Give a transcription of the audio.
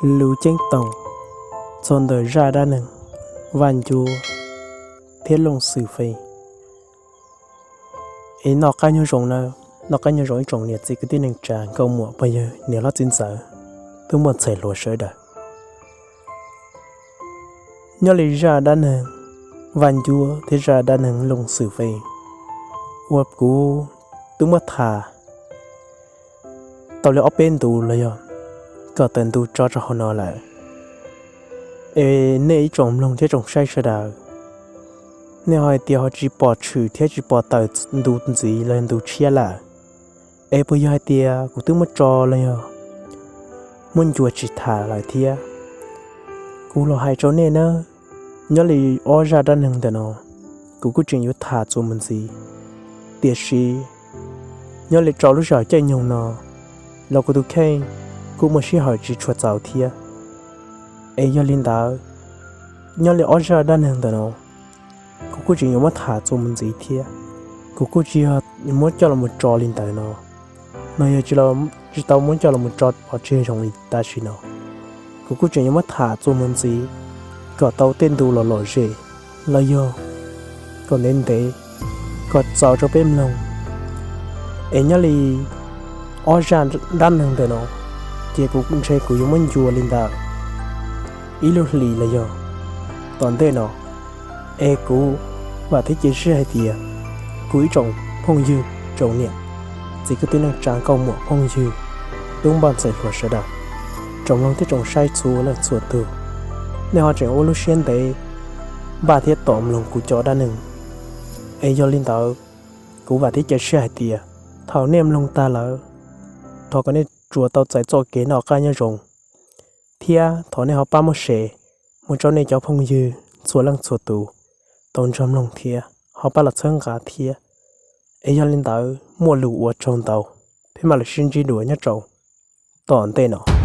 Lus ceeb toom txog ntawm zaj dab neeg Vaj Ncuab thiab Looj Xwm Fee. Es noj qab nyob zoo na, noj qab nyob zoo ib tsoom niam txiv kwv tij neej tsa nkauj muam phooj ywg niam hlob txiv ntxawm, tub npauj ntxhais hluas sawv daws. Nyob li zaj dab neeg Vaj Ncuab thiab zaj dab neeg Looj Xwm Fee uas kuv twb muab tham tau li ob peb ntu los yog kom tawm ntu tso rau hauv no lawm. Es nej ib tsoom mloog thiab tsoom saib sawv daws, nej ho hais tias ho tsis pom tshwm thiab tsis pom tawm ntu ntxiv los yog ntu tshiab lawm, es puas yog hais tias kuv twb muab tso los yog muab ncua tsis tham lawm thiab? Kuv los hais rau nej na, nyob li ob zaj dab neeg ntawm no, kuv kuj tseem yuav tham txuas mus ntxiv, tiam sis nyob li rau lub sij hawm caij nyoog no los kuv tus kheej kuj muaj sij hawm tsis tshua txaus thiab. Es yog li ntawd, nyob li ob zaj dab neeg ntawm no, kuv kuj tseem yuav muab tham txuas mus ntxiv thiab. Kuv kuj tsis yog muab coj los mus tso li ntawd no, no yog tsis tau muab coj los mus tso pov tseg zoo li tam sim no. Kuv kuj tseem yuav muab tham txuas mus ntxiv kom tau tej ntu los lom zem los yog kom ntev ntev, kom txaus rau peb mloog. Es nyob li ob zaj dab neeg ntawm no, ces kuv ntshe kuv yuav muab ncua li ntawm ib lub hlis los yog tom ntej no. Es kuv vam thiab cia siab hais tias kuv ib tsoom phooj ywg, tsoom niam txiv kwv tij neej tsa nkauj muam phooj ywg, tub npauj ntxhais hluas sawv daws, tsoom mloog thiab tsoom saib txhua leej txhua tus, nej ho tseem ua lub siab ntev npaj thiab tos mloog kuv cov dab neeg. Es yog li ntawd, kuv vam thiab cia siab hais tias thaum nej mloog tag lawm, thov kom nej tsuas tau txais txoj kev noj qab nyob zoo, thiab thov nej ho pab muab share mus rau nej cov phooj ywg txhua leej txhua tus tau nrog mloog thiab ho pab los txhawb nqa thiab. Es yog li ntawd, muaj lus ua tsaug ntau, peb mam li sib ntsib dua nyob rau tom ntej no.